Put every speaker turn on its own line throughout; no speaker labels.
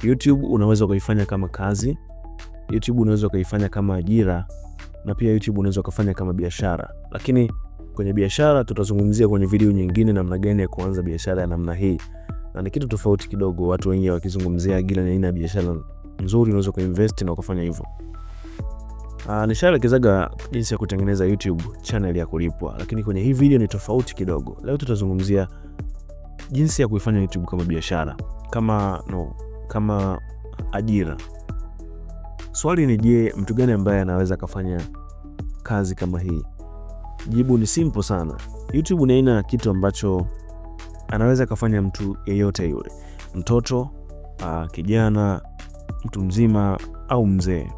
YouTube unaweza ukaifanya kama kazi, YouTube unaweza ukaifanya kama ajira, na pia YouTube unaweza ukafanya kama biashara. Lakini kwenye biashara tutazungumzia kwenye video nyingine namna gani ya kuanza biashara ya namna hii. Na ni kitu tofauti kidogo, watu wengi wakizungumzia ajira ni aina ya biashara nzuri unaweza kuinvest na ukafanya hivyo. Nishaelekezaga jinsi ya kutengeneza YouTube channel ya kulipwa, lakini kwenye hii video ni tofauti kidogo. Leo tutazungumzia jinsi ya kuifanya YouTube kama biashara, kama ajira. Swali ni je, mtu gani ambaye anaweza kafanya kazi kama hii? Jibu ni simple sana. YouTube ni aina ya kitu ambacho anaweza kafanya mtu yeyote yule. Mtoto, kijana, mtu mzima au mzee.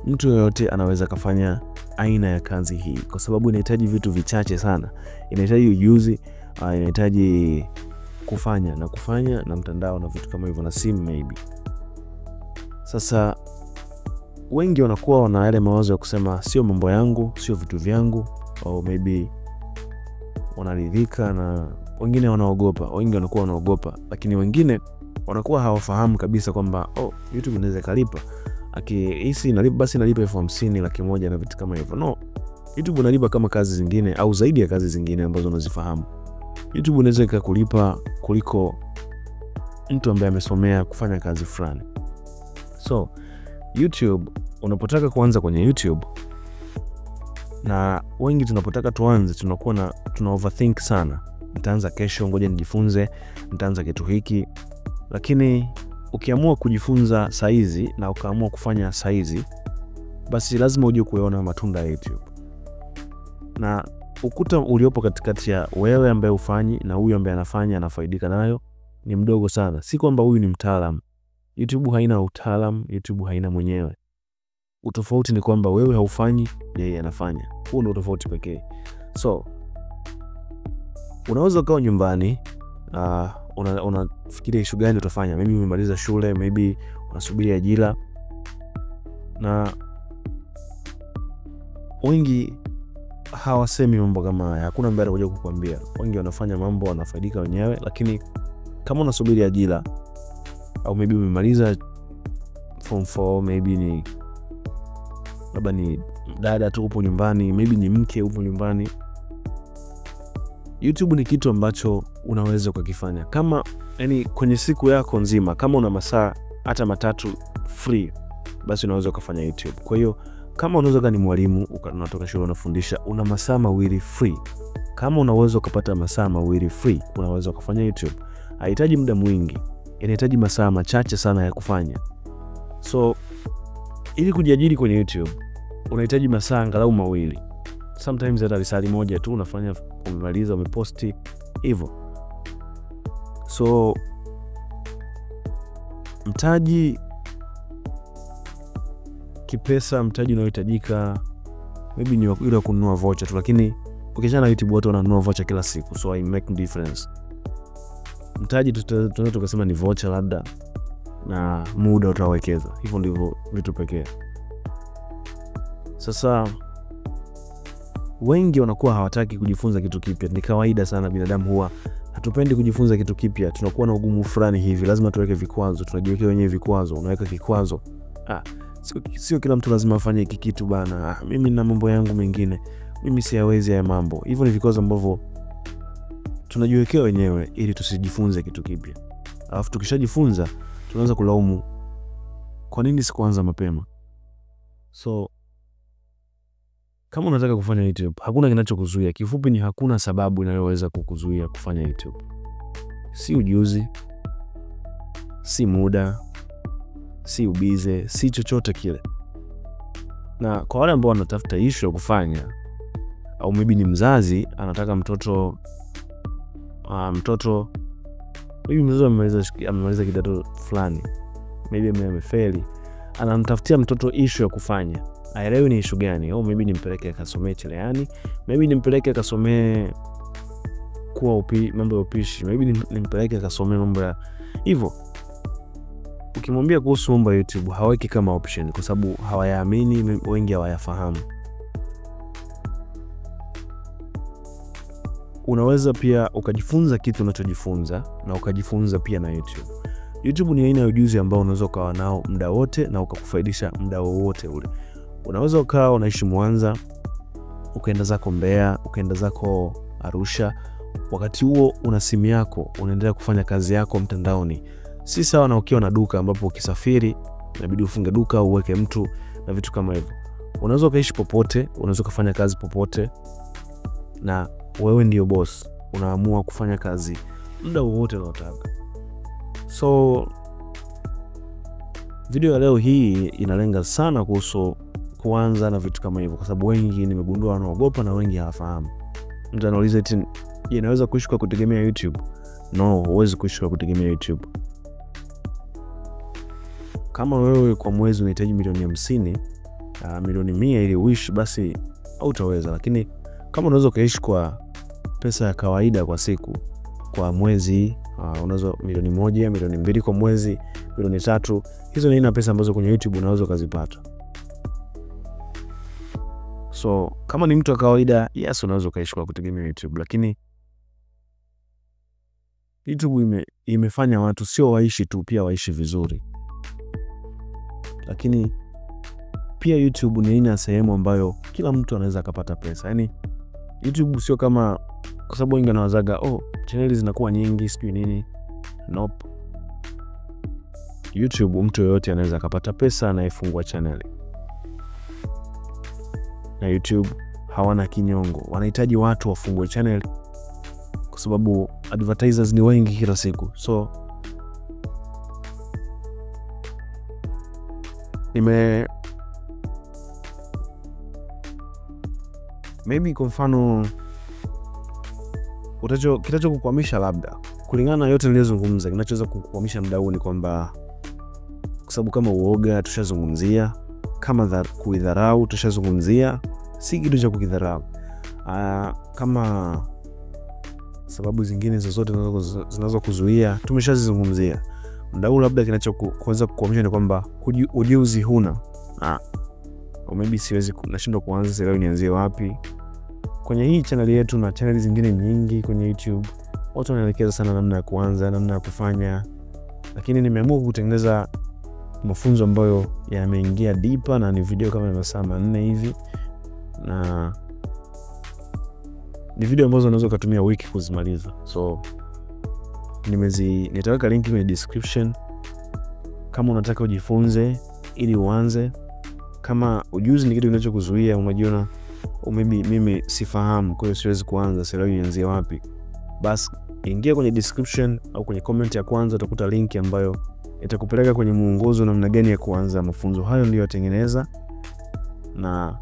Mtu yeyote anaweza kafanya aina ya kazi hii kwa sababu inahitaji vitu vichache sana. Inahitaji ujuzi, inahitaji kufanya na kufanya na mtandao na vitu kama hivyo na simu maybe. Sasa wengi wanakuwa wana yale mawazo ya kusema sio mambo yangu, sio vitu vyangu, au maybe wanaridhika, na wengine wanaogopa, wengi wanakuwa wanaogopa, lakini wengine wanakuwa hawafahamu kabisa kwamba oh, YouTube inaweza kalipa. Akihisi inalipa basi inalipa 50,000, 100,000 na vitu kama hivyo. No, YouTube inalipa kama kazi zingine au zaidi ya kazi zingine ambazo unazifahamu. YouTube inaweza ikakulipa kuliko mtu ambaye amesomea kufanya kazi fulani. So YouTube, unapotaka kuanza kwenye YouTube, na wengi tunapotaka tuanze tunakuwa na tuna overthink sana. Nitaanza kesho, ngoja nijifunze, nitaanza kitu hiki. Lakini ukiamua kujifunza saizi na ukaamua kufanya saizi, basi lazima uje kuona matunda ya YouTube. Na ukuta uliopo katikati ya wewe ambaye ufanyi na huyu ambaye anafanya anafaidika nayo ni mdogo sana. Si kwamba huyu ni mtaalamu. YouTube haina utaalamu, YouTube haina mwenyewe. Utofauti ni kwamba wewe haufanyi, yeye anafanya. Huo ndio utofauti pekee. So unaweza ukawa nyumbani, unafikiria issue gani utafanya. Maybe umemaliza shule, maybe unasubiri ajira. Na wengi hawasemi mambo kama haya. Hakuna ambaye anakuja kukuambia. Wengi wanafanya mambo wanafaidika wenyewe, lakini kama unasubiri ajira au maybe umemaliza form 4, maybe ni labda ni dada tu upo nyumbani, maybe ni mke upo nyumbani, YouTube ni kitu ambacho unaweza ukakifanya. Kama yani kwenye siku yako nzima, kama una masaa hata 3 free, basi unaweza ukafanya YouTube. Kwa hiyo kama unaweza kuwa ni mwalimu, unatoka shule unafundisha, una masaa 2 free. Kama unaweza ukapata masaa 2 free, unaweza ukafanya YouTube. Haihitaji muda mwingi, inahitaji masaa machache sana ya kufanya. So ili kujiajiri kwenye YouTube unahitaji masaa angalau 2. Sometimes hata risali moja tu unafanya, umemaliza, umeposti hivyo. So mtaji kipesa, mtaji unaohitajika maybe ni ile ya kununua voucher tu, lakini ukiachana na YouTube watu wananunua voucher kila siku, so I make difference. Mtaji tunaweza tukasema ni voucher labda na muda utawekeza. Hivyo ndivyo vitu pekee. Sasa wengi wanakuwa hawataki kujifunza kitu kipya. Ni kawaida sana, binadamu huwa hatupendi kujifunza kitu kipya. Tunakuwa na ugumu fulani hivi, lazima tuweke vikwazo, tunajiwekea wenyewe vikwazo. Unaweka kikwazo, sio kila mtu lazima afanye hiki kitu bana, mimi nina mambo yangu mengine, mimi siyawezi haya mambo. Hivyo ni vikwazo ambavyo tunajiwekea wenyewe ili tusijifunze kitu kipya. Alafu tukishajifunza tunaanza kulaumu, kwa nini sikuanza mapema? So kama unataka kufanya YouTube, hakuna kinachokuzuia. Kifupi ni hakuna sababu inayoweza kukuzuia kufanya YouTube. Si ujuzi, si muda, si ubize, si chochote kile. Na kwa wale ambao wanatafuta issue ya kufanya, au maybe ni mzazi anataka mtoto maybe mzazi amemaliza kidato fulani, maybe amefeli, anamtafutia mtoto issue ya kufanya. Aelewi ni issue gani. Au maybe nimpeleke akasomee cherehani, maybe nimpeleke akasomee kuwa mambo ya upishi, maybe nimpeleke akasomee mambo ya hivyo. Ukimwambia kuhusu mambo ya YouTube haweki kama option kwa sababu hawayaamini, wengi hawayafahamu. Unaweza pia ukajifunza kitu unachojifunza na ukajifunza pia na YouTube. YouTube ni aina ya ujuzi ambao unaweza ukawa nao muda wote na ukakufaidisha muda wowote ule. Unaweza ukawa unaishi Mwanza, ukaenda zako Mbeya, ukaenda zako Arusha, wakati huo una simu yako, unaendelea kufanya kazi yako mtandaoni. Si sawa na ukiwa na duka ambapo ukisafiri inabidi ufunge duka, uweke mtu na vitu kama hivyo. Unaweza ukaishi popote, unaweza ukafanya kazi popote, na wewe ndio boss, unaamua kufanya kazi muda wowote unaotaka. So video ya leo hii inalenga sana kuhusu kuanza na vitu kama hivyo, kwa sababu wengi nimegundua wanaogopa na wengi hawafahamu. Mtu anauliza eti, je, naweza kuishi kwa kutegemea YouTube? No, huwezi kuishi kwa kutegemea YouTube. Kama wewe kwa mwezi unahitaji milioni 50, milioni 100 ili uishi, basi hautaweza. Lakini kama unaweza kuishi kwa pesa ya kawaida kwa siku, kwa mwezi, unaweza milioni 1, milioni 2 kwa mwezi, milioni 3, hizo ni aina pesa ambazo kwenye YouTube unaweza kuzipata. So kama ni mtu wa kawaida, yes, unaweza kuishi kwa kutegemea YouTube, lakini YouTube imefanya watu sio waishi tu, pia waishi vizuri. Lakini pia YouTube ni aina ya sehemu ambayo kila mtu anaweza akapata pesa. Yaani YouTube sio kama, kwa sababu wengi wanawazaga, oh, channel zinakuwa nyingi sijui nini. Nope. YouTube mtu yoyote anaweza akapata pesa anayefungua channel. Na YouTube hawana kinyongo, wanahitaji watu wafungue channel kwa sababu advertisers ni wengi kila siku. So maybe kwa mfano kitachokukwamisha labda kulingana na yote niliyozungumza, kinachoweza kukukwamisha muda huu ni kwamba, kwa sababu kama uoga tushazungumzia, kama kuidharau tushazungumzia, si kitu cha kukidharau. Kama sababu zingine zozote zinazokuzuia tumeshazizungumzia. Muda huu labda kinachokuweza kukwamisha ni kwamba ujuzi huna. Au maybe siwezi, nashindwa kuanza, sielewi nianzie wapi. Kwenye hii channel yetu na channel zingine nyingi kwenye YouTube, watu wanaelekeza sana namna ya kuanza, namna ya kufanya. Lakini nimeamua kutengeneza mafunzo ambayo yameingia deeper, na ni video kama masaa 4 hivi, na ni video ambazo unaweza kutumia wiki kuzimaliza. So nitaweka link kwenye description kama unataka ujifunze ili uanze. Kama ujuzi ni kitu kinachokuzuia, unajiona maybe mimi sifahamu, kwa hiyo siwezi kuanza, sielewi nianzie wapi, basi ingia kwenye description au kwenye comment ya kwanza, utakuta link ambayo itakupeleka kwenye muongozo namna gani ya kuanza mafunzo hayo niliyotengeneza, na